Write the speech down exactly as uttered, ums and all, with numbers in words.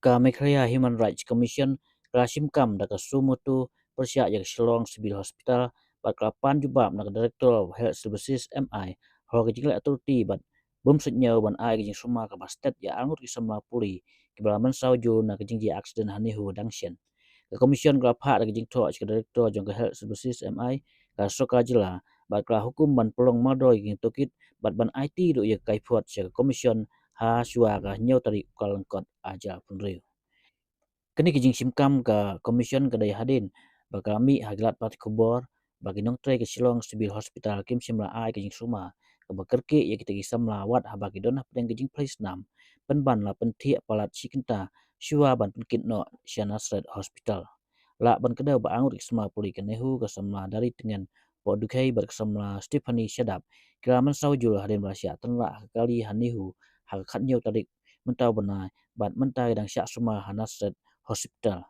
Ka Meghalaya Human Rights Commission ka la shim kam da ka suo motu pyrshah ïa ka Shillong Civil Hospital bad ka la pan jubab na ka Director of Health Services, M I, halor ka jingleh authority bad bym sngewthuh ban ai ka jingsumar kaba stet ïa arngut ki samla pule kiba la mynsaw jur na ka jingjia aksiden ha NEHU dang shen. Ka Commission ka la phah da ka jingthoh sha ka Director jong ka Health Services, M I, ka sorkar jylla bad ka la hukum ban pynlong mardor ïa ka jingtohkit bad ban aiti ruh ïa ka kaiphod sha ka Commission ha shuwa ka hynñiew tarik u Kyllalyngkot arhajar arphew hynriew. Kane ka jingshim kam ka Commission ka dei hadien ba ka la mih ha ki lad pathai khubor ba ki nongtrei ka Shillong Civil Hospital kim shym la ai ka jingsumar kaba kyrkieh ïa kita ki samla wat haba ki don hapdeng ka jingpyrshah snam pynban la pynthiah palat shi kynta shuwa ban pynkit noh sha Nasrec Hospital. Lah ban kdew ba arngut ki samla pule ka NEHU, ka samla Daritngen Pohdukhei bad ka samla Stephanie Shadap, ki la mynsaw jur hadien ba la shah tynrah ha ka kali ha NEHU ha ka khathynñiew tarik mynta u bnai bad mynta ki dang shah sumar ha Nasrec Hospital.